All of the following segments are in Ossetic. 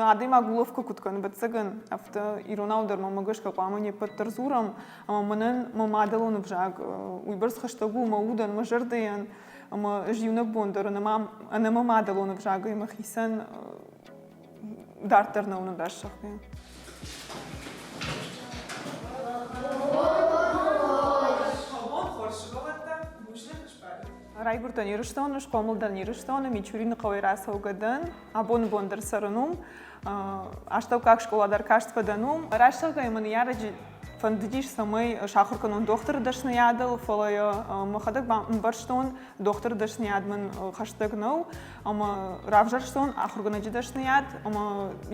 Мӕнӕ адӕймаг улӕфгӕ куыд кӕны, ӕвӕццӕгӕн, афтӕ иронау дӕр мӕмӕ гӕсгӕ хъуамӕ не ппӕт дӕр дзурӕм. Ӕмӕ мӕнӕн мӕ мадӕлон ӕвзаг уыйбӕрц хӕстӕг у мӕ удӕн, мӕ зӕрдӕйӕн, ӕмӕ ӕз иунӕг бон дӕр ӕнӕ мӕ мадӕлон ӕвзагӕй мӕхицӕн дарддӕр нӕ уынын раст зӕгъгӕ. Райгуырдтӕн Ирыстоны, схъомыл дӕн Ирыстоны, Мичурины хъӕуӕй рацӕугӕ дӕн. Абоны бон дӕр цӕрын уым. Астӕуккаг скъола дӕр каст фӕдӕн уым. Раст зӕгъгӕйӕ, мӕ ныййарӕджы фӕндыдис, цӕмӕй сахуыр кӕнон дохтыры дӕсныйадыл, фӕлӕ йӕ мӕхӕдӕг бамбӕрстон, дохтыры дӕсныйад мын хӕстӕг нӕу, ӕмӕ равзӕрстон ахуыргӕнӕджы дӕсныйад, ӕмӕ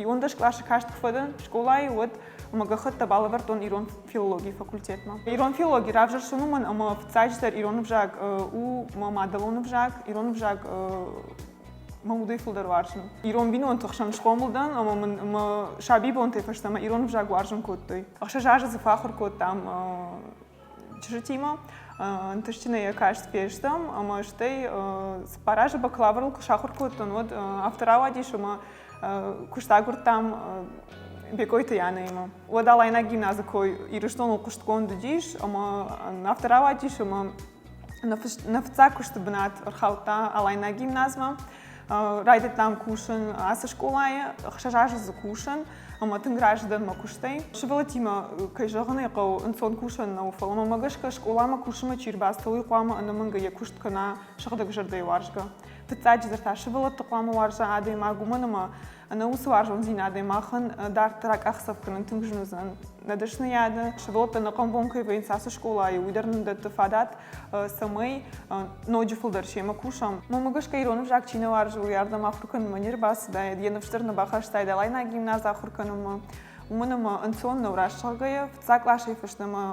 иуӕндӕс къласы каст куы фӕдӕн скъолайы, уӕд ӕмӕ гӕххӕттӕ балӕвӕрдтон ирон филологийы факультетмӕ. Ирон филологи равзӕрстон уымӕн, ӕмӕ фыццаджыдӕр ирон ӕвзаг у мӕ мадӕлон ӕвзаг, ирон ӕвзаг мӕ удӕй фылдӕр уарзын. Ирон бинонты хсӕн схъомыл дӕн ӕмӕ мын мӕ сабибонтӕй фӕстӕмӕ ирон ӕвзаг уарзын кодтой. Ӕхсӕз азы дзы фӕахуыр кодтам чызджытимӕ, ӕнтыстджынӕй йӕ каст фестӕм ӕмӕ стӕй цыппар азы бакалаврыл куы сахуыр кодтон, уӕд афтӕ рауадис, ӕмӕ куыст агуырдтам Бекъойты Янӕимӕ. Уӕд Алайнаг гимназы кой Ирыстоныл хъуыстгонд уыдис ӕмӕ афтӕ рауадис, ӕмӕ нӕ фыццаг куысты бынат ӕрхаудта Алайнаг гимназмӕ. Райдыдтам кусын ацы скъолайы, ӕхсӕз азы дзы кусын ӕмӕ тынг разы дӕн мӕ куыстӕй. Сывӕллӕттимӕ, кӕй зӕгъын ӕй хъӕуы, ӕнцон кусӕн нӕу, фӕлӕ мӕмӕ гӕсгӕ скъоламӕ кусынмӕ чи рбацыд, уый хъуамӕ ӕнӕмӕнгӕй йӕ куыст кӕна сыгъдӕг зӕрдӕйы уарзгӕ. Фыццаджыдӕр та сывӕллӕтты хъуамӕ уарза адӕймаг, уымӕн ӕмӕ ӕнӕ уыцы уарзондзинадӕй махӕн дарддӕр акъахдзӕф кӕнын тынг зын уыдзӕн. Нӕ дӕсныйады сывӕллӕттӕ ӕнӕхъӕн бон кӕй вӕййынц ацы скъолайы, уый дӕр нын дӕтты фадат, цӕмӕй ноджы фылдӕр семӕ кусӕм. Мӕнмӕ гӕсгӕ ирон ӕвзаг чи нӕ уарзы, уый ардӕм ахуыр кӕнынмӕ не рбацыдаид, йӕ ныфс дӕр нӕ бахастаид алайнаг гимназ ахуыр кӕнынмӕ. Уымӕн ӕмӕ ӕнцон нӕу раст зӕгъгӕйӕ, фыццаг къласӕй фӕстӕмӕ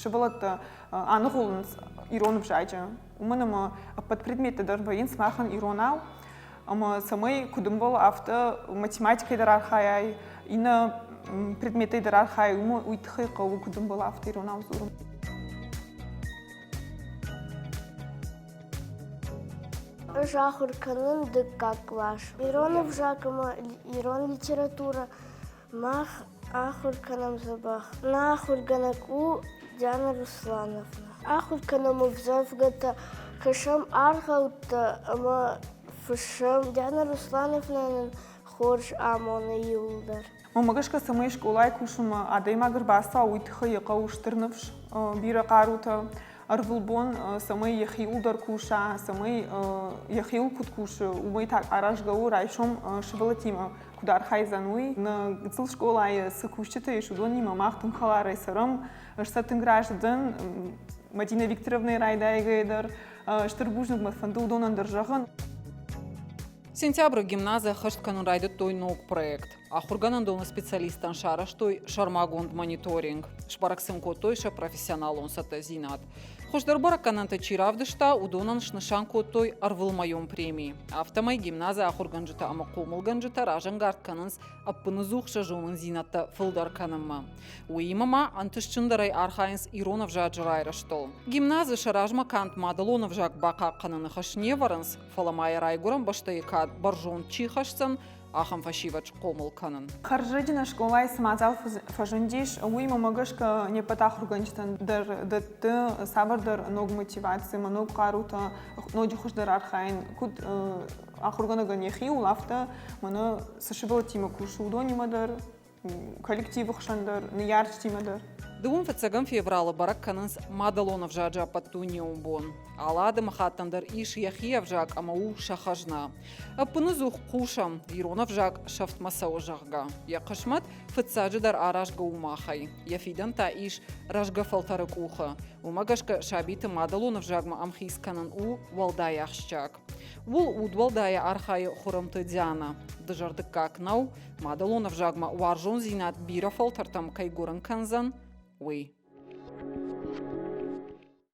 сывӕллӕттӕ аныгъуылынц ирон ӕвзаджы. Уымӕн ӕмӕ ӕппӕт предметтӕ дӕр вӕййынц махӕн иронау. Ӕмӕ цӕмӕй куыд ӕмбӕлы, афтӕ математикӕй дӕр архайай, иннӕ предметтӕй дӕр архайай, уый тыххӕй хъӕуы куыд ӕмбӕлы, афтӕ иронау дзурын. Ӕз ахуыр кӕнын дыккаг кълас. Ирон ӕвзаг ӕмӕ ирон литературӕ мах ахуыр кӕнӕм дзӕбӕх. Нӕ ахуыргӕнӕг у Диана Руслановна. Ахуыр кӕнӕм ӕмдзӕвгӕтӕ, кӕсӕм аргъӕуттӕ ӕмӕ фыссӕм. Диана Руслановна нын хорз амоны иууылдӕр. Мӕнмӕ гӕсгӕ, цӕмӕй скъолайы кусынмӕ адӕймаг ӕрбацӕуа, уый тыххӕй йӕ хъӕуы стыр ныфс, бирӕ хъарутӕ, ӕрвылбон, цӕмӕй йӕхиуыл дӕр куса, цӕмӕй йӕхиуыл куыд кусы, уымӕй та аразгӕ у райсом сывӕллӕттимӕ куыд архайдзӕн, уый. Нӕ гыццыл скъолайы цы кусджытӕ ис, уыдонимӕ мах тынг хӕларӕй цӕрӕм. Ӕз сӕ тынг разы дӕн. Мадинӕ Викторовнӕйы райдайгӕйӕ дӕр стыр бузныг мӕ фӕнды уыдонӕн дӕр зӕгъын. Сентябры гимназы ӕххӕст кӕнын райдыдтой ног проект. Ахуыргӕнӕндоны специалисттӕн сарӕзтой сӕрмагонд мониторинг. Сбӕрӕг сын кодтой сӕ профессионалон цӕттӕдзинад. Хуыздӕр бӕрӕггӕнӕнтӕ чи равдыста, уыдонӕн снысан кодтой ӕрвылмӕйон преми. Афтӕмӕй гимназы ахуыргӕнджытӕ ӕмӕ хъомылгӕнджытӕ разӕнгард кӕнынц ӕппыныдзух сӕ зонындзинӕдтӕ фылдӕр кӕнынмӕ. Уыимӕ ма ӕнтыстджындӕрӕй архайынц ирон ӕвзаджы райрӕзтыл. Гимназы сӕ размӕ канд мадӕлон ӕвзаг бахъахъхъӕныны хӕс не вӕрынц, фӕлӕ ма йӕ райгуырӕн бӕстӕйы кад бӕрзонд чи хӕсдзӕн, ахӕм фӕсивӕд схъомыл кӕнын. Хӕрзӕджы нӕ скъолайы цы мадзал фӕзындис, уый мӕмӕ гӕсгӕ не ппӕт ахуыргӕнджытӕн дӕр дӕтты цавӕрдӕр ног мотиваци ӕмӕ ног хъарутӕ ноджы хуыздӕр архайын, куыд ахуыргӕнӕгӕн йӕхиуыл, афтӕ мӕнӕ цы сывӕллӕттимӕ кусы, уыдонимӕ дӕр, коллективы хсӕн дӕр, ныййарджытимӕ дӕр. Дыууын фыццӕгӕм февралы бӕрӕг кӕнынц мадӕлон ӕвзаджы ӕппӕтдунеон бон. Алы адӕмыхаттӕн дӕр ис йӕхи ӕвзаг ӕмӕ у сӕ хӕзна. Ӕппыныдзух хъусӕм, ирон ӕвзаг сӕфтмӕ цӕуы, зӕгъгӕ. Йӕ хъысмӕт фыццаджыдӕр аразгӕ у махӕй. Йӕ фидӕн та ис рӕзгӕ фӕлтӕры къухы. Уымӕ гӕсгӕ сабиты мадӕлон ӕвзагмӕ ӕмхиц кӕнын у уӕлдай ахсджиаг. Ууыл удуӕлдайӕ архайы Хуырымты Дианӕ. Дызӕрдыггаг нӕу, мадӕлон ӕвзагмӕ уарзондзинад бирӕ фӕлтӕртӕм кӕй гуырын кӕндзӕн, уый.